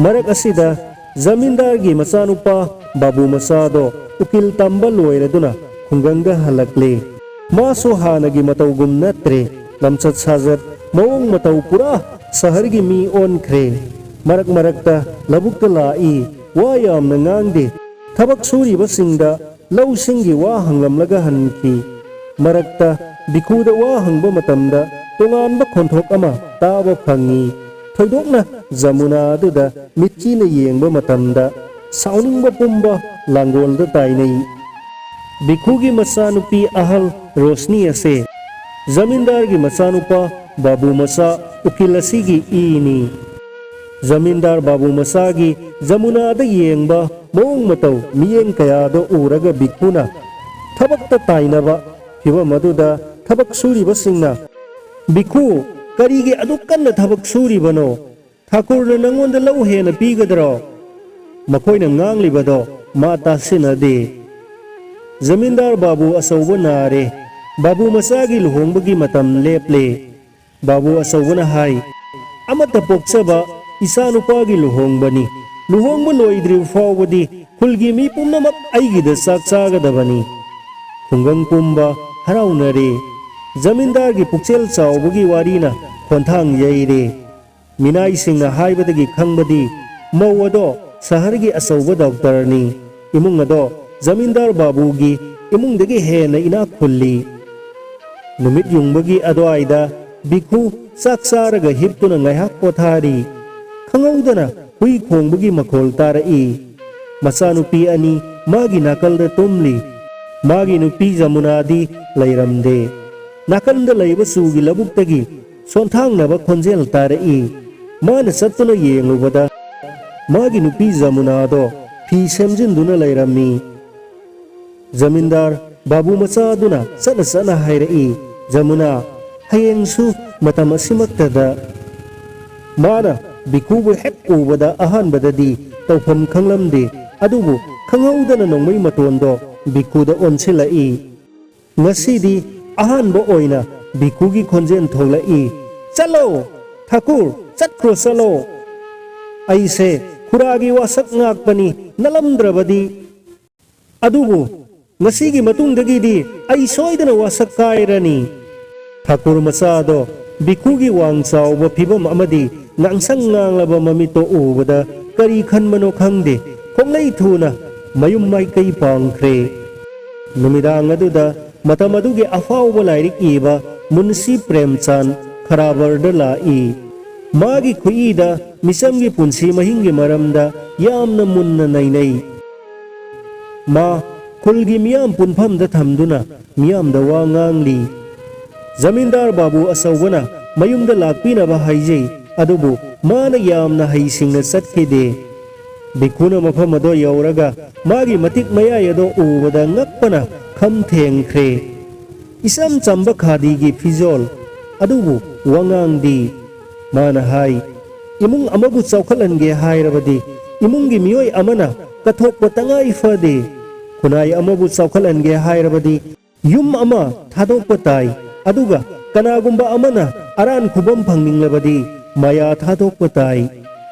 ꯃꯔꯛ ꯑꯁꯤꯗ ꯖꯃꯤꯟꯗꯥꯔꯒꯤ ꯃꯆꯥꯅꯨꯄꯥ ꯕꯥꯕꯨ ꯃꯆꯥꯗꯣ ꯎꯀꯤꯜ ꯇꯝꯕ ꯂꯣꯏꯔꯗꯨꯅ ꯈꯨꯡꯒꯪꯗ ꯍꯜꯂꯛꯂꯦ꯫ ꯃꯥꯁꯨ ꯍꯥꯟꯅꯒꯤ ꯃꯇꯧꯒꯨꯝ ꯅꯠꯇ꯭ꯔꯦ꯫ ꯂꯝꯆꯠ ꯁꯥꯖꯠ, ꯃꯑꯣꯡ ꯃꯇꯧ ꯄꯨꯔꯥ ꯁꯍꯔꯒꯤ ꯃꯤ ꯑꯣꯟꯈ꯭ꯔꯦ꯫ ꯃꯔꯛ ꯃꯔꯛꯇ ꯂꯧꯕꯨꯛꯇ ꯂꯥꯛꯏ, ꯋꯥ ꯌꯥꯝꯅ ꯉꯥꯡꯗꯦ꯫ ꯊꯕꯛ ꯁꯨꯔꯤꯕꯁꯤꯡꯗ ꯂꯧꯁꯤꯡꯒꯤ ꯋꯥ ꯍꯪꯂꯝꯂꯒ ꯍꯟꯈꯤ꯫ ꯃꯔꯛꯇ ꯕꯤꯈꯨꯗ ꯋꯥ ꯍꯪꯕ ꯃꯇꯝꯗ ꯇꯣꯉꯥꯟꯕ ꯈꯣꯟꯊꯣꯛ ꯑꯃ ꯇꯥꯕ ꯐꯪꯉꯤ꯫ ꯊꯣꯏꯗꯣꯛꯅ ꯖꯃꯨꯅꯥ ꯑꯗꯨꯗ ꯃꯤꯠꯆꯤꯅ ꯌꯦꯡꯕ ꯃꯇꯝꯗ ꯁꯥꯎꯅꯤꯡꯕ ꯄꯨꯝꯕ ꯂꯥꯡꯒꯣꯜꯗ ꯇꯥꯏꯅꯩ꯫ ꯕꯤꯈꯨꯒꯤ ꯃꯆꯥꯅꯨꯄꯤ ꯑꯍꯜ ꯔꯣꯁꯅꯤ ꯑꯁꯦ ꯖꯃꯤꯟꯗꯥꯔꯒꯤ ꯃꯆꯥꯅꯨꯄꯥ ꯕꯥꯕꯨ ꯃꯆꯥ ꯎꯀꯤꯜ ꯑꯁꯤꯒꯤ ꯏꯅꯤ꯫ ꯖꯃꯤꯟꯗꯥꯔ ꯕꯥꯕꯨ ꯃꯆꯥꯒꯤ ꯖꯃꯨꯅꯥꯗ ꯌꯦꯡꯕ ꯃꯑꯣꯡ ꯃꯇꯧ ꯃꯤꯠꯌꯦꯡ ꯀꯌꯥꯗꯣ ꯎꯔꯒ ꯕꯤꯈꯨꯅ ꯊꯕꯛꯇ ꯇꯥꯏꯅꯕ ꯐꯤꯚꯝ ꯑꯗꯨꯗ ꯊꯕꯛ ꯁꯨꯔꯤꯕꯁꯤꯡꯅ, "ꯕꯤꯈꯨ, ꯀꯔꯤꯒꯤ ꯑꯗꯨꯛ ꯀꯟꯅ ꯊꯕꯛ ꯁꯨꯔꯤꯕꯅꯣ? ꯊꯥꯀꯨꯔꯅ ꯅꯪꯉꯣꯟꯗ ꯂꯧ ꯍꯦꯟꯅ ꯄꯤꯒꯗ꯭ꯔꯣ?" ꯃꯈꯣꯏꯅ ꯉꯥꯡꯂꯤꯕꯗꯣ ꯃꯥ ꯇꯥꯁꯤꯟꯅꯗꯦ꯫ ꯖꯃꯤꯟꯗꯥꯔ ꯕꯥꯕꯨ ꯑꯆꯧꯕ ꯅꯥꯔꯦ꯫ ꯕꯥꯕꯨ ꯃꯆꯥꯒꯤ ꯂꯨꯍꯣꯡꯕꯒꯤ ꯃꯇꯝ ꯂꯦꯞꯂꯦ꯫ ꯕꯥꯕꯨ ꯑꯆꯧꯕꯅ ꯍꯥꯏ, "ꯑꯃꯠꯇ ꯄꯣꯛꯆꯕ ꯏꯆꯥꯅꯨꯄꯥꯒꯤ ꯂꯨꯍꯣꯡꯕꯅꯤ꯫ ꯂꯨꯍꯣꯡꯕ ꯂꯣꯏꯗ꯭ꯔꯤꯕ ꯐꯥꯎꯕꯗꯤ ꯈꯨꯜꯒꯤ ꯃꯤ ꯄꯨꯝꯅꯃꯛ ꯑꯩꯒꯤꯗ ꯆꯥꯛ ꯆꯥꯒꯗꯕꯅꯤ꯫" ꯈꯨꯡꯒꯪ ꯄꯨꯝꯕ ꯍꯔꯥꯎꯅꯔꯦ꯫ ꯖꯃꯤꯟꯗꯥꯔꯒꯤ ꯄꯨꯛꯆꯦꯜ ꯆꯥꯎꯕꯒꯤ ꯋꯥꯔꯤꯅ ꯈꯣꯟꯊꯥꯡ ꯌꯩꯔꯦ꯫ ꯃꯤꯅꯥꯏꯁꯤꯡꯅ ꯍꯥꯏꯕꯗꯒꯤ ꯈꯪꯕꯗꯤ ꯃꯧ ꯑꯗꯣ ꯁꯍꯔꯒꯤ ꯑꯆꯧꯕ ꯗꯣꯛꯇꯔꯅꯤ꯫ ꯏꯃꯨꯡ ꯑꯗꯣ ꯖꯃꯤꯟꯗꯥꯔ ꯕꯥꯕꯨꯒꯤ ꯏꯃꯨꯡꯗꯒꯤ ꯍꯦꯟꯅ ꯏꯅꯥꯛ ꯈꯨꯜꯂꯤ꯫ ꯅꯨꯃꯤꯠ ꯌꯨꯡꯕꯒꯤ ꯑꯗꯨꯋꯥꯏꯗ ꯕꯤꯈꯨ ꯆꯥꯛ ꯆꯥꯔꯒ ꯍꯤꯞꯇꯨꯅ ꯉꯥꯏꯍꯥꯛ ꯄꯣꯊꯥꯔꯤ꯫ ꯈꯪꯍꯧꯗꯅ ꯍꯨꯏ ꯈꯣꯡꯕꯒꯤ ꯃꯈꯣꯜ ꯇꯥꯔꯛꯏ꯫ ꯃꯆꯥꯅꯨꯄꯤ ꯑꯅꯤ ꯃꯥꯒꯤ ꯅꯥꯀꯜꯗ ꯇꯨꯝꯂꯤ꯫ ꯃꯥꯒꯤ ꯅꯨꯄꯤ ꯖꯃꯨꯅꯥꯗꯤ ꯂꯩꯔꯝꯗꯦ꯫ ꯅꯥꯀꯟꯗ ꯂꯩꯕ ꯆꯨꯒꯤ ꯂꯧꯕꯨꯛꯇꯒꯤ ꯁꯣꯟꯊꯥꯡꯅꯕ ꯈꯣꯟꯖꯦꯜ ꯇꯥꯔꯛꯏ꯫ ꯃꯥꯅ ꯆꯠꯇꯨꯅ ꯌꯦꯡꯂꯨꯕꯗ ꯃꯥꯒꯤ ꯅꯨꯄꯤ ꯖꯃꯨꯅꯥꯗꯣ ꯐꯤ ꯁꯦꯝꯖꯤꯟꯗꯨꯅ ꯂꯩꯔꯝꯃꯤ꯫ ꯖꯃꯤꯟꯗꯥꯔ ꯕꯥꯕꯨ ꯃꯆꯥ ꯑꯗꯨꯅ ꯆꯠꯅ ꯆꯠꯅ ꯍꯥꯏꯔꯛꯏ, "ꯖꯃꯨꯅꯥ, ꯍꯌꯦꯡꯁꯨ ꯃꯇꯝ ꯑꯁꯤꯃꯛꯇꯗ꯫" ꯃꯥꯅ ꯕꯤꯀꯨꯕꯨ ꯍꯦꯛ ꯎꯕꯗ ꯑꯍꯥꯟꯕꯗꯗꯤ ꯇꯧꯐꯝ ꯈꯪꯂꯝꯗꯦ, ꯑꯗꯨꯕꯨ ꯈꯪꯍꯧꯗꯅ ꯅꯣꯡꯃꯩ ꯃꯇꯣꯟꯗꯣ ꯕꯤꯀꯨꯗ ꯑꯣꯟꯁꯤꯜꯂꯛꯏ꯫ ꯉꯁꯤꯗꯤ ꯑꯍꯥꯟꯕ ꯑꯣꯏꯅ ꯕꯤꯀꯨꯒꯤ ꯈꯣꯟꯖꯦꯜ ꯊꯣꯛꯂꯛꯏ, "ꯆꯠꯂꯣ! ꯊꯥꯀꯨꯔ, ꯆꯠꯈ꯭ꯔꯣ, ꯆꯠꯂꯣ!" ꯑꯩꯁꯦ ꯈꯨꯔꯥꯒꯤ ꯋꯥꯁꯛ ꯉꯥꯛꯄꯅꯤ, ꯅꯠꯂꯝꯗ꯭ꯔꯕꯗꯤ꯫ ꯑꯗꯨꯕꯨ ꯉꯁꯤꯒꯤ ꯃꯇꯨꯡꯗꯒꯤꯗꯤ ꯑꯩ ꯁꯣꯏꯗꯅ ꯋꯥꯁꯛ ꯀꯥꯏꯔꯅꯤ꯫ ꯊꯥꯀꯨꯔ ꯃꯆꯥꯗꯣ ꯕꯤꯈꯨꯒꯤ ꯋꯥꯡ ꯆꯥꯎꯕ ꯐꯤꯕꯝ ꯑꯃꯗꯤ ꯉꯥꯡꯁꯪ ꯉꯥꯡꯂꯕ ꯃꯃꯤꯠꯇꯣ ꯎꯕꯗ ꯀꯔꯤ ꯈꯟꯕꯅꯣ ꯈꯪꯗꯦ, ꯈꯣꯡꯂꯩ ꯊꯨꯅ ꯃꯌꯨꯝ ꯃꯥꯏꯀꯩ ꯄꯥꯡꯈ꯭ꯔꯦ꯫ ꯅꯨꯃꯤꯗꯥꯡ ꯑꯗꯨꯗ ꯃꯇꯝ ꯑꯗꯨꯒꯤ ꯑꯐꯥꯎꯕ ꯂꯥꯏꯔꯤꯛ ꯏꯕ ꯃꯨꯟꯁꯤ ꯄ꯭ꯔꯦꯝꯆꯥꯟ ꯈꯔꯥꯕꯔꯗ ꯂꯥꯛꯏ꯫ ꯃꯥꯒꯤ ꯈꯨꯠꯏꯗ ꯃꯤꯆꯝꯒꯤ ꯄꯨꯟꯁꯤ ꯃꯍꯤꯡꯒꯤ ꯃꯔꯝꯗ ꯌꯥꯝꯅ ꯃꯨꯟꯅ ꯅꯩꯅꯩ꯫ ꯃꯥ ꯈꯨꯜꯒꯤ ꯃꯤꯌꯥꯝ ꯄꯨꯟꯐꯝꯗ ꯊꯝꯗꯨꯅ ꯃꯤꯌꯥꯝꯗ ꯋꯥ ꯉꯥꯡꯂꯤ꯫ ꯖꯃꯤꯟꯗꯥꯔ ꯕꯥꯕꯨ ꯑꯆꯧꯕꯅ ꯃꯌꯨꯝꯗ ꯂꯥꯛꯄꯤꯅꯕ ꯍꯥꯏꯖꯩ, ꯑꯗꯨꯕꯨ ꯃꯥꯅ ꯌꯥꯝꯅ ꯍꯩꯁꯤꯡꯅ ꯆꯠꯈꯤꯗꯦ꯫ ꯚꯤꯈꯨꯅ ꯃꯐꯝ ꯑꯗꯣ ꯌꯧꯔꯒ ꯃꯥꯒꯤ ꯃꯇꯤꯛ ꯃꯌꯥꯏ ꯑꯗꯣ ꯎꯕꯗ ꯉꯛꯄꯅ ꯈꯝ ꯊꯦꯡꯈ꯭ꯔꯦ꯫ ꯏꯆꯝ ꯆꯝꯕ ꯈꯥꯗꯤꯒꯤ ꯐꯤꯖꯣꯜ, ꯑꯗꯨꯕꯨ ꯋꯥꯉꯥꯡꯗꯤ꯫ ꯃꯥꯅ ꯍꯥꯏ, "ꯏꯃꯨꯡ ꯑꯃꯕꯨ ꯆꯥꯎꯈꯠꯍꯟꯒꯦ ꯍꯥꯏꯔꯕꯗꯤ ꯏꯃꯨꯡꯒꯤ ꯃꯤꯑꯣꯏ ꯑꯃꯅ ꯀꯠꯊꯣꯛꯄ ꯇꯉꯥꯏ ꯐꯗꯦ꯫ ꯈꯨꯟꯅꯥꯏ ꯑꯃꯕꯨ ꯆꯥꯎꯈꯠꯍꯟꯒꯦ ꯍꯥꯏꯔꯕꯗꯤ ꯌꯨꯝ ꯑꯃ ꯊꯥꯗꯣꯛꯄ ꯇꯥꯏ, ꯑꯗꯨꯒ ꯀꯅꯥꯒꯨꯝꯕ ꯑꯃꯅ ꯑꯔꯥꯟ ꯈꯨꯕꯝ ꯐꯪꯅꯤꯡꯂꯕꯗꯤ ꯃꯌꯥ ꯊꯥꯗꯣꯛꯄ ꯇꯥꯏ꯫"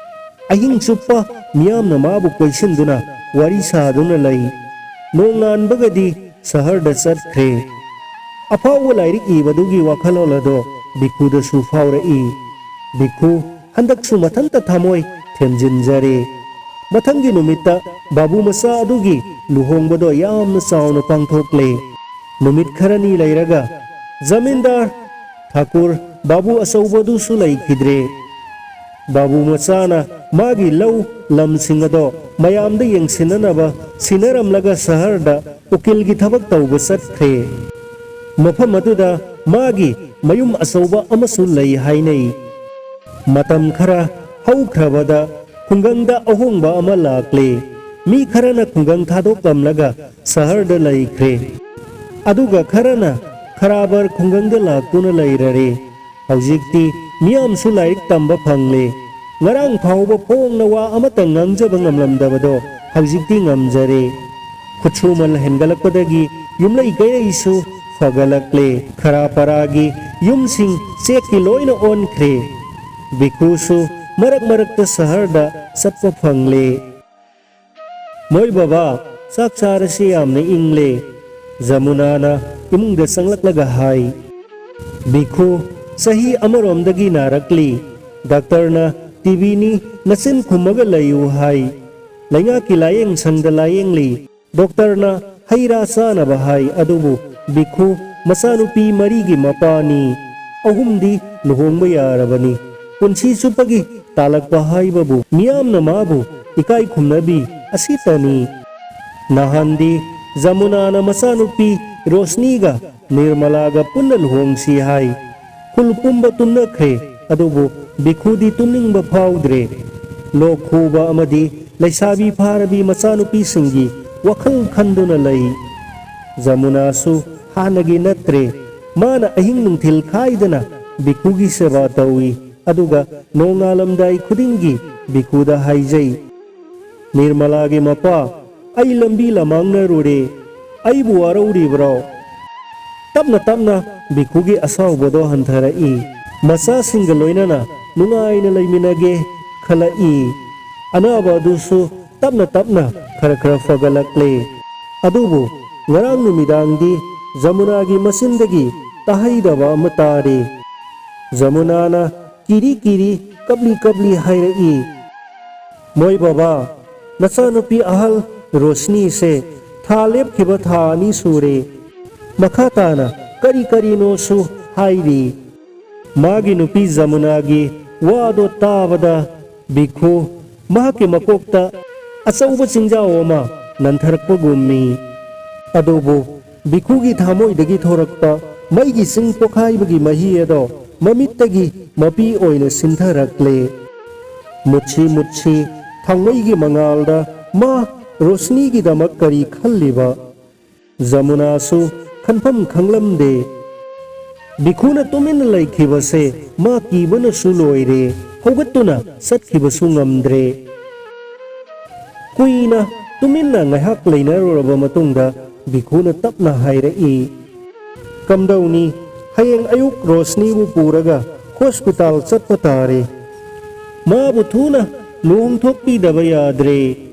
ꯑꯍꯤꯡ ꯆꯨꯞꯄ ꯃꯤꯌꯥꯝꯅ ꯃꯥꯕꯨ ꯀꯣꯏꯁꯤꯟꯗꯨꯅ ꯋꯥꯔꯤ ꯁꯥꯗꯨꯅ ꯂꯩ꯫ ꯅꯣꯡꯉꯥꯟꯕꯒꯗꯤ ꯁꯍꯔꯗ ꯆꯠꯈ꯭ꯔꯦ꯫ ꯑꯐꯥꯎꯕ ꯂꯥꯏꯔꯤꯛ ꯏꯕꯗꯨꯒꯤ ꯋꯥꯈꯜꯂꯣꯟ ꯑꯗꯣ ꯚꯤꯈꯨꯗꯁꯨ ꯐꯥꯎꯔꯛꯏ꯫ ꯚꯤꯈꯨ ꯍꯟꯗꯛꯁꯨ ꯃꯊꯟꯇ ꯊꯃꯣꯏ ꯊꯦꯝꯖꯤꯟꯖꯔꯦ꯫ ꯃꯊꯪꯒꯤ ꯅꯨꯃꯤꯠꯇ ꯕꯥꯕꯨ ꯃꯆꯥ ꯑꯗꯨꯒꯤ ꯂꯨꯍꯣꯡꯕꯗꯣ ꯌꯥꯝꯅ ꯆꯥꯎꯅ ꯄꯥꯡꯊꯣꯛꯂꯦ꯫ ꯅꯨꯃꯤꯠ ꯈꯔꯅꯤ ꯂꯩꯔꯒ ꯖꯃꯤꯟꯗꯥꯔ ꯊꯥꯀꯨꯔ ꯕꯥꯕꯨ ꯑꯆꯧꯕꯗꯨꯁꯨ ꯂꯩꯈꯤꯗ꯭ꯔꯦ꯫ ꯕꯥꯕꯨ ꯃꯆꯥꯅ ꯃꯥꯒꯤ ꯂꯧ ꯂꯝꯁꯤꯡ ꯑꯗꯣ ꯃꯌꯥꯝꯗ ꯌꯦꯡꯁꯤꯟꯅꯅꯕ ꯁꯤꯟꯅꯔꯝꯂꯒ ꯁꯍꯔꯗ ꯎꯀꯤꯜꯒꯤ ꯊꯕꯛ ꯇꯧꯕ ꯆꯠꯈ꯭ꯔꯦ꯫ ꯃꯐꯝ ꯑꯗꯨꯗ ꯃꯥꯒꯤ ꯃꯌꯨꯝ ꯑꯆꯧꯕ ꯑꯃꯁꯨ ꯂꯩ ꯍꯥꯏꯅꯩ꯫ ꯃꯇꯝ ꯈꯔ ꯍꯧꯈ꯭ꯔꯕꯗ ꯈꯨꯡꯒꯪꯗ ꯑꯍꯣꯡꯕ ꯑꯃ ꯂꯥꯛꯂꯦ꯫ ꯃꯤ ꯈꯔꯅ ꯈꯨꯡꯒꯪ ꯊꯥꯗꯣꯛꯂꯝꯂꯒ ꯁꯍꯔꯗ ꯂꯩꯈ꯭ꯔꯦ꯫ ꯑꯗꯨꯒ ꯈꯔꯅ ꯈꯔꯥꯕꯔ ꯈꯨꯡꯒꯪꯗ ꯂꯥꯛꯇꯨꯅ ꯂꯩꯔꯔꯦ꯫ ꯍꯧꯖꯤꯛꯇꯤ ꯃꯤꯌꯥꯝꯁꯨ ꯂꯥꯏꯔꯤꯛ ꯇꯝꯕ ꯐꯪꯂꯦ꯫ ꯉꯔꯥꯡ ꯐꯥꯎꯕ ꯐꯣꯡꯅ ꯋꯥ ꯑꯃꯠꯇ ꯉꯥꯡꯖꯕ ꯉꯝꯂꯝꯗꯕꯗꯣ ꯍꯧꯖꯤꯛꯇꯤ ꯉꯝꯖꯔꯦ꯫ ꯈꯨꯠꯁꯨꯃꯜ ꯍꯦꯟꯒꯠꯂꯛꯄꯗꯒꯤ ꯌꯨꯝꯂꯩ ꯀꯩꯔꯩꯁꯨ ꯐꯒꯠꯂꯛꯂꯦ꯫ ꯈꯔꯥ ꯄꯔꯥꯒꯤ ꯌꯨꯝꯁꯤꯡ ꯆꯦꯛꯀꯤ ꯂꯣꯏꯅ ꯑꯣꯟꯈ꯭ꯔꯦ꯫ ꯚꯤꯈꯨꯁꯨ ꯃꯔꯛ ꯃꯔꯛꯇ ꯁꯍꯔꯗ ꯆꯠꯄ ꯐꯪꯂꯦ꯫ "ꯃꯣꯏ ꯕꯕꯥ, ꯆꯥꯛ ꯆꯥꯔꯁꯤ, ꯌꯥꯝꯅ ꯏꯪꯂꯦ," ꯖꯃꯨꯅꯥꯅ ꯏꯃꯨꯡꯗ ꯆꯪꯂꯛꯂꯒ ꯍꯥꯏ꯫ ꯚꯤꯈꯨ ꯆꯍꯤ ꯑꯃꯔꯣꯝꯗꯒꯤ ꯅꯥꯔꯛꯂꯤ꯫ ꯗꯥꯛꯇꯔꯅ "ꯇꯤ ꯕꯤꯅꯤ, ꯅꯆꯤꯟ ꯈꯨꯝꯃꯒ ꯂꯩꯌꯨ" ꯍꯥꯏ꯫ ꯂꯩꯉꯥꯛꯀꯤ ꯂꯥꯌꯦꯡ ꯁꯪꯗ ꯂꯥꯌꯦꯡꯂꯤ꯫ ꯗꯣꯛꯇꯔꯅ ꯍꯩ ꯔꯥ ꯆꯥꯅꯕ ꯍꯥꯏ, ꯑꯗꯨꯕꯨ ꯚꯤꯈꯨ ꯃꯆꯥꯅꯨꯄꯤ ꯃꯔꯤꯒꯤ ꯃꯄꯥꯅꯤ꯫ ꯑꯍꯨꯝꯗꯤ ꯂꯨꯍꯣꯡꯕ ꯌꯥꯔꯕꯅꯤ꯫ ꯄꯨꯟꯁꯤ ꯆꯨꯞꯄꯒꯤ ꯇꯥꯜꯂꯛꯄ ꯍꯥꯏꯕꯕꯨ ꯃꯤꯌꯥꯝꯅ ꯃꯥꯕꯨ ꯏꯀꯥꯏ ꯈꯨꯝꯅꯕꯤ ꯑꯁꯤꯇꯅꯤ꯫ ꯅꯍꯥꯟꯗꯤ ꯖꯃꯨꯅꯥꯅ ꯃꯆꯥꯅꯨꯄꯤ ꯔꯣꯁꯅꯤꯒ ꯅꯤꯔꯃꯂꯥꯒ ꯄꯨꯟꯅ ꯂꯨꯍꯣꯡꯁꯤ ꯍꯥꯏ꯫ ꯈꯨꯜ ꯄꯨꯝꯕ ꯇꯨꯝꯅꯈ꯭ꯔꯦ, ꯑꯗꯨꯕꯨ ꯚꯤꯈꯨꯗꯤ ꯇꯨꯝꯅꯤꯡꯕ ꯐꯥꯎꯗ꯭ꯔꯦ꯫ ꯂꯣꯛ ꯈꯨꯕ ꯑꯃꯗꯤ ꯂꯩꯁꯥꯕꯤ ꯐꯥꯔꯕꯤ ꯃꯆꯥꯅꯨꯄꯤꯁꯤꯡꯒꯤ ꯋꯥꯈꯜ ꯈꯟꯗꯨꯅ ꯂꯩ꯫ ꯖꯃꯨꯅꯥꯁꯨ ꯍꯥꯟꯅꯒꯤ ꯅꯠꯇ꯭ꯔꯦ꯫ ꯃꯥꯅ ꯑꯍꯤꯡ ꯅꯨꯡꯊꯤꯜ ꯈꯥꯏꯗꯅ ꯚꯤꯈꯨꯒꯤ ꯁꯦꯕꯥ ꯇꯧꯏ, ꯑꯗꯨꯒ ꯅꯣꯡꯉꯥꯜꯂꯝꯗꯥꯏ ꯈꯨꯗꯤꯡꯒꯤ ꯚꯤꯈꯨꯗ ꯍꯥꯏꯖꯩ, "ꯅꯤꯔꯃꯂꯥꯒꯤ ꯃꯄꯥ, ꯑꯩ ꯂꯝꯕꯤ ꯂꯃꯥꯡꯅꯔꯨꯔꯦ, ꯑꯩꯕꯨ ꯋꯥꯔꯧꯔꯤꯕ꯭ꯔꯣ?" ꯇꯞꯅ ꯇꯞꯅ ꯚꯤꯈꯨꯒꯤ ꯑꯁꯥꯎꯕꯗꯣ ꯍꯟꯊꯔꯛꯏ꯫ ꯃꯆꯥꯁꯤꯡꯒ ꯂꯣꯏꯅꯅ ꯅꯨꯡꯉꯥꯏꯅ ꯂꯩꯃꯤꯟꯅꯒꯦ ꯈꯜꯂꯛꯏ꯫ ꯑꯅꯥꯕ ꯑꯗꯨꯁꯨ ꯇꯞꯅ ꯇꯞꯅ ꯈꯔ ꯈꯔ ꯐꯒꯠꯂꯛꯂꯦ꯫ ꯑꯗꯨꯕꯨ ꯉꯔꯥꯡ ꯅꯨꯃꯤꯗꯥꯡꯗꯤ ꯖꯃꯨꯅꯥꯒꯤ ꯃꯆꯤꯟꯗꯒꯤ ꯇꯥꯍꯩꯗꯕ ꯑꯃ ꯇꯥꯔꯦ꯫ ꯖꯃꯨꯅꯥꯅ ꯀꯤꯔꯤ ꯀꯤꯔꯤ, ꯀꯞꯂꯤ ꯀꯞꯂꯤ ꯍꯥꯏꯔꯛꯏ, "ꯃꯣꯏ ꯕꯕꯥ, ꯅꯆꯥꯅꯨꯄꯤ ꯑꯍꯜ ꯔꯣꯁꯅꯤꯁꯦ ꯊꯥ ꯂꯦꯞꯈꯤꯕ ꯊꯥ ꯑꯅꯤ ꯁꯨꯔꯦ꯫ ꯃꯈꯥ ꯇꯥꯅ ꯀꯔꯤ ꯀꯔꯤꯅꯣꯁꯨ ꯍꯥꯏꯔꯤ꯫" ꯃꯥꯒꯤ ꯅꯨꯄꯤ ꯖꯃꯨꯅꯥꯒꯤ ꯋꯥꯗꯣ ꯇꯥꯕꯗ ꯚꯤꯈꯨ ꯃꯍꯥꯛꯀꯤ ꯃꯀꯣꯛꯇ ꯑꯆꯧꯕ ꯆꯤꯡꯖꯥꯎ ꯑꯃ ꯅꯟꯊꯔꯛꯄꯒꯨꯝꯃꯤ꯫ ꯑꯗꯨꯕꯨ ꯚꯤꯈꯨꯒꯤ ꯊꯃꯣꯏꯗꯒꯤ ꯊꯣꯔꯛꯄ ꯃꯩꯒꯤ ꯆꯤꯡ ꯄꯣꯈꯥꯏꯕꯒꯤ ꯃꯍꯤ ꯑꯗꯣ ꯃꯃꯤꯠꯇꯒꯤ ꯃꯄꯤ ꯑꯣꯏꯅ ꯁꯤꯟꯊꯔꯛꯂꯦ꯫ ꯃꯨꯠꯁꯤ ꯃꯨꯠꯁꯤ ꯊꯥꯎꯃꯩꯒꯤ ꯃꯉꯥꯜꯗ ꯃꯥ ꯔꯣꯁꯅꯤꯒꯤꯗꯃꯛ ꯀꯔꯤ ꯈꯜꯂꯤꯕ? ꯖꯃꯨꯅꯥꯁꯨ ꯈꯟꯐꯝ ꯈꯪꯂꯝꯗꯦ꯫ ꯚꯤꯈꯨꯅ ꯇꯨꯃꯤꯟꯅ ꯂꯩꯈꯤꯕꯁꯦ ꯃꯥ ꯀꯤꯕꯅꯁꯨ ꯂꯣꯏꯔꯦ꯫ ꯍꯧꯒꯠꯇꯨꯅ ꯆꯠꯈꯤꯕꯁꯨ ꯉꯝꯗ꯭ꯔꯦ꯫ ꯀꯨꯏꯅ ꯇꯨꯃꯤꯟꯅ ꯉꯥꯏꯍꯥꯛ ꯂꯩꯅꯔꯨꯔꯕ ꯃꯇꯨꯡꯗ ꯚꯤꯈꯨꯅ ꯇꯞꯅ ꯍꯥꯏꯔꯛꯏ, "ꯀꯝꯗꯧꯅꯤ? ꯍꯌꯦꯡ ꯑꯌꯨꯛ ꯔꯣꯁꯅꯤꯕꯨ ꯄꯨꯔꯒ ꯍꯣꯁꯄꯤꯇꯥꯜ ꯆꯠꯄ ꯇꯥꯔꯦ꯫" ꯃꯥꯕꯨ ꯊꯨꯅ ꯂꯨꯍꯣꯡꯊꯣꯛꯄꯤꯗꯕ ꯌꯥꯗ꯭ꯔꯦ꯫